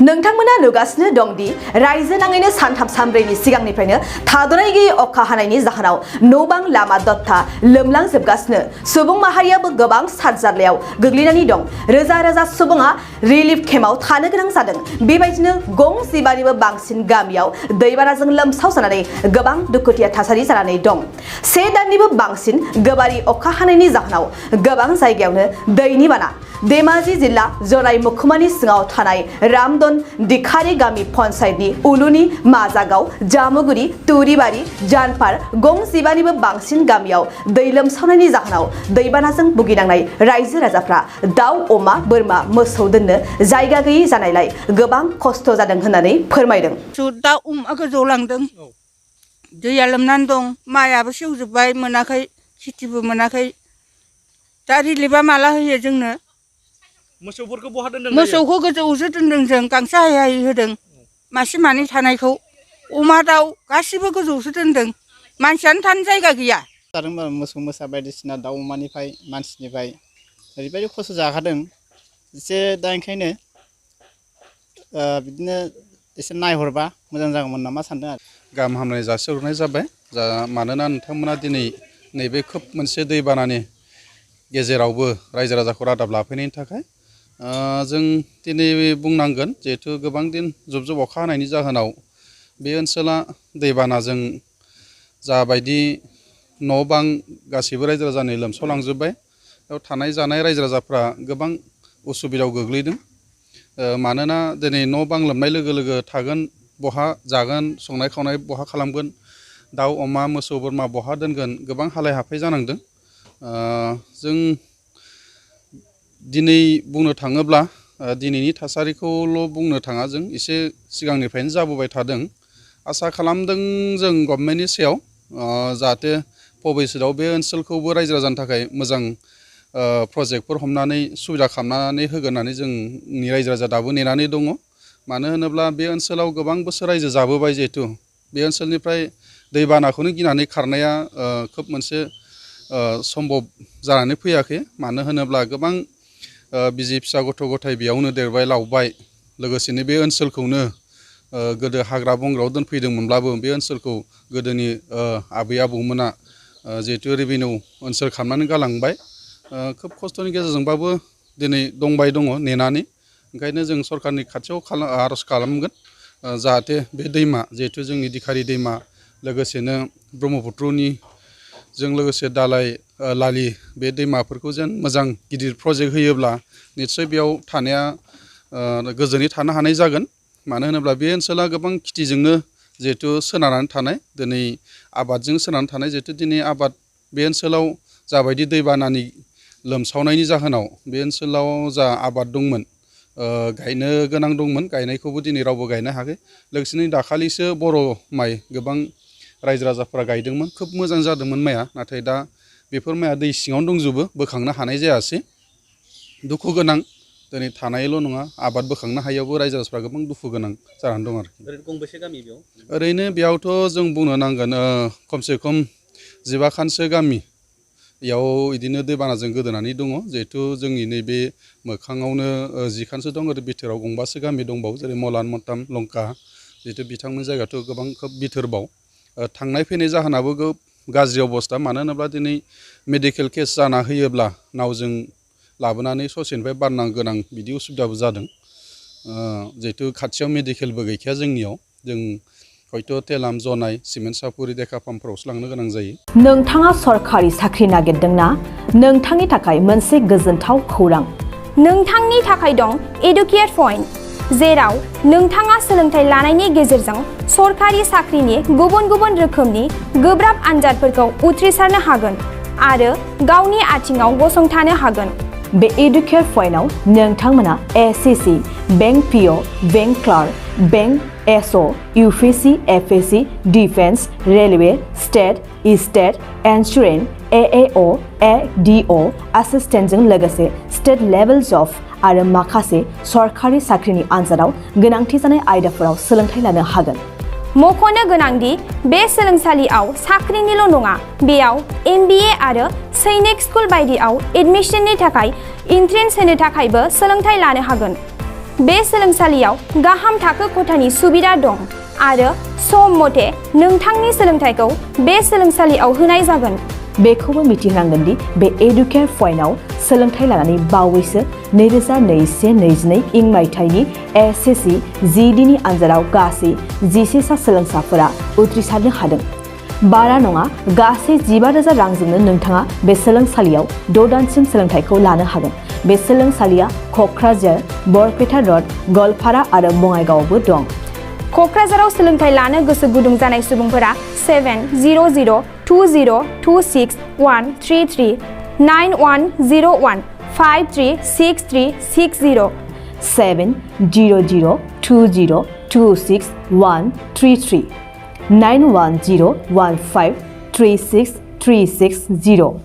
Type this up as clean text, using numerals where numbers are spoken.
नोंथांमोना नुगासिनो दं दि रायजो नाङैनो सानथाम सानब्रैनि सिगांनिफ्रायनो थाद'नाय गैयै अखा हानायनि जाहोनाव न'-बां लामा दत्ता लोमलांजोबगासिनो सुबुं माहारियाबो गोबां सातजारलायाव गोग्लैनानै दं रोजा रोजा सुबुङा रिलिफ केम्पआव थानो गोनां जादों बेबायदिनो गंजिबानिबो बांसिन गामियाव दैबानाजों लोमसावजानानै गोबां दुखुथिया थासारि जानानै दं से दाननिबो बांसिन गोबारै अखा हानायनि जाहोनाव गोबां जायगायावनो दैनि बाना धेमाजि जिल्ला जराय मुखुमानि सिङाव थानाय रामदन दिखारि गामि पन्चायतनि उलुनि माजागाव जामुगुरि तुरिबारि जानपार गंजिबानिबो बांसिन गामियाव दै लोमसावनायनि जाहोनाव दैबानाजों भुगिनांनाय रायजो राजाफ्रा दाउ अमा बोरमा मोसौ दोननो जायगा गैयै जानायलाय गोबां खस्थ' जादों होननानै फोरमायदों। दाउ अमा गोजौलांदों दैया लोमनानै दं माइआबो सेवजोबबाय मोनाखै खेथिबो मोनाखै दा रिलिफआ माला होयो जोंनो मोसौफोरखौ बहा दोनदों मोसौखौ गोजौआवसो दोनदों जों गांसो हायै हायै होदों मासे मानै थानायखौ अमा दाउ गासिबो गोजौआवसो दोनदों मानसियानो थानो जायगा गैया मोसौ मोसा बायदिसिना दाउ अमानिफ्राय मानसिनिफ्राय ओरैबायदि खस्थ' जाखादों एसे दा ओंखायनो बिदिनो एसे नायहरबा मोजां जागौमोन नामा सानदों आरो गाहाम हामलायनाय जासिहरनाय जाबाय मानोना नोंथांमोना दिनै नैबे खोब मोनसे दैबानानि गेजेरावबो रायजो राजाखौ रादाब लाफैनायनि थाखाय जों दिनै बुंनांगोन जिहेथु गोबां दिन जुब जुब अखा हानायनि जाहोनाव बे ओनसोला दैबानाजों जाबायदि न' बां गासैबो रायजो राजानि लोमसावलांजोब्बाय बेयाव थानाय जानाय रायजो राजाफ्रा गोबां उसुबिदायाव गोग्लैदों मानोना दिनै न' बां लोमनाय लोगो लोगो थागोन बहा जागोन संनाय खावनाय बहा खालामगोन दाउ अमा मोसौ बोरमा बहा दोनगोन गोबां हालाय हाफाय जानांदों जों दिनै बुंनो थाङोब्ला दिनैनि थासारिखौल' बुंनो थाङा जों एसे सिगांनिफ्रायनो जाबोबाय थादों आसा खालामदों जों गभर्नमेन्टनि सायाव जाहाथे भबिष्यतआव बे ओनसोलखौबो रायजो राजानि थाखाय मोजां प्रजेक्टफोर हमनानै सुबिदा खालामनानै होगोन होननानै जोंनि रायजो राजा दाबो नेनानै दङ मानो होनोब्ला बे ओनसोलाव गोबां बोसोर रायजो जाबोबाय जिहेथु बे ओनसोलनिफ्राय दैबानाखौनो गिनानै खारनाया खोब मोनसे सम्भब जानानै फैयाखै मानो होनोब्ला गोबां बिसि फिसा गथ' गथाय बेयावनो देरबाय लावबाय लोगोसेनो बे ओनसोलखौनो गोदो हाग्रा बंग्रायाव दोनफैदोंमोनब्लाबो बे ओनसोलखौ गोदोनि आबै आबौमोना जिहेतु रेभिनिउ ओनसोल खालामनानै गालांबाय खोब खस्थ'नि गेजेरजोंबाबो दिनै दंबाय दङ नेनानै ओंखायनो जों सरकारनि खाथियाव आर'ज खालामगोन जाहाथे बे दैमा जिहेतु जोंनि दिखारि दैमा लोगोसेनो ब्रह्मपुत्रनि जों लोगोसे दालाय लालि बे दैमाफोरखौ जेन मोजां गिदिर प्रजेक्ट होयोब्ला निस्सय बेयाव थानाया गोजोनै थानो हानाय जागोन मानो होनोब्ला बे ओनसोला गोबां खेथिजोंनो जिहेतु सोनारनानै थानाय दिनै आबादजों सोनारनानै थानाय जिहेतु दिनै आबाद बे ओनसोलाव जाबायदि दैबानानि लोमसावनायनि जाहोनाव बे ओनसोलाव जा आबाद दंमोन गायनो गोनां दंमोन गायनायखौबो दिनै रावबो गायनो हायाखै लोगोसेनो दाखालिसो बर' माइ गोबां रायजो राजाफ्रा गायदोंमोन खोब मोजां जादोंमोन माइआ नाथाय दा बेफोर माइआ दै सिङावनो दंजोबो बोखांनो हानाय जायासै दुखु गोनां दिनै थानायल' नङा आबाद बोखांनो हायैयावबो रायजो राजाफ्रा गोबां दुखु गोनां जानानै दं आरोखि गंबेसे गामि बेयाव ओरैनो बेयावथ' जों बुंनो नांगोन खमसे खम 15 खानसो गामि बेयाव बिदिनो दैबानाजों गोदोनानै दङ जिहेथु जोंनि नैबे मोखाङावनो 10 खानसो दं ओरै बिथोराव गंबासो गामि दंबावो जेरै मलान मताम लंका जिहेतु बिथांमोननि जायगायाथ' गोबां खोब बिथोरबाव थांनाय फैनाय जाहोनाबो गाज्रि अबस्था मानो होनोब्ला दिनै मेडिकेल केस जाना होयोब्ला नावजों लाबोनानै ससेनिफ्राय बारनो गोनां बिदि उसुबिदाबो जादों जिहेतु खाथियाव मेडिकेलबो गैखाया जोंनियाव जों हयथ' तेलाम जनाय सिमेन्ट सापुरि देखा फार्मफोरावसो लांनो गोनां जायो। नोंथाङा सरखारि साख्रि नागिरदोंना नोंथांनि थाखाय मोनसे गोजोनथाव खौरां नोंथांनि थाखाय दं एडुकेट पइन्ट जेराव नोंथाङा सोलोंथाइ लानायनि गेजेरजों सरखारि साख्रिनि गुबुन गुबुन रोखोमनि गोब्राब आनजादफोरखौ उथ्रिसारनो हागोन आरो गावनि आथिङाव गसंथानो हागोन। बे एडुकेट पइन्टआव नोंथांमोना SSC bank PO bank clerk bank SO UPSC FSC defence railway state insurance AAO ADO एसिस्टेन्टजों लोगोसे स्टेट लेभेल जब आरो माखासे सरखारि साख्रिनि आनजादाव गोनांथि जानाय आयदाफोराव सोलोंथाइ लानो हागोन। मख'नो गोनांदि बे सोलोंसालियाव साख्रिनिल' नङा बेयाव MBA आरो सैनिक स्कुल बायदियाव एडमिशननि थाखाय एन्ट्रेन्स होनो थाखायबो सोलोंथाइ लानो हागोन। बे सोलोंसालियाव गाहाम थाखो खथानि सुबिदा दं आरो सम मथे नोंथांनि सोलोंथाइखौ बे सोलोंसालियाव होनाय जागोन। बेखौबो मिथिहोनांगोन दि बे एडुकेट पइन्टआव सोलोंथाइ लानानै बावैसो 2021-22 इं मायथाइनि SSC GDनि आनजादाव गासै 11 सा सोलोंसाफोरा उथ्रिसारनो हादों। बारा नङा गासै 15,000 रांजोंनो नोंथाङा बे सोलोंसालियाव 6 दानसिम सोलोंथाइखौ लानो हागोन। बे सोलोंसालिया क'क्राझार, बरपेटा रड, गवालपारा आरो बङाइगावआवबो दं। क'क्राझाराव सोलोंथाइ लानो गोसो गुदुं जानाय सुबुंफोरा 70020261133 9101 536360 70020261133 9101536360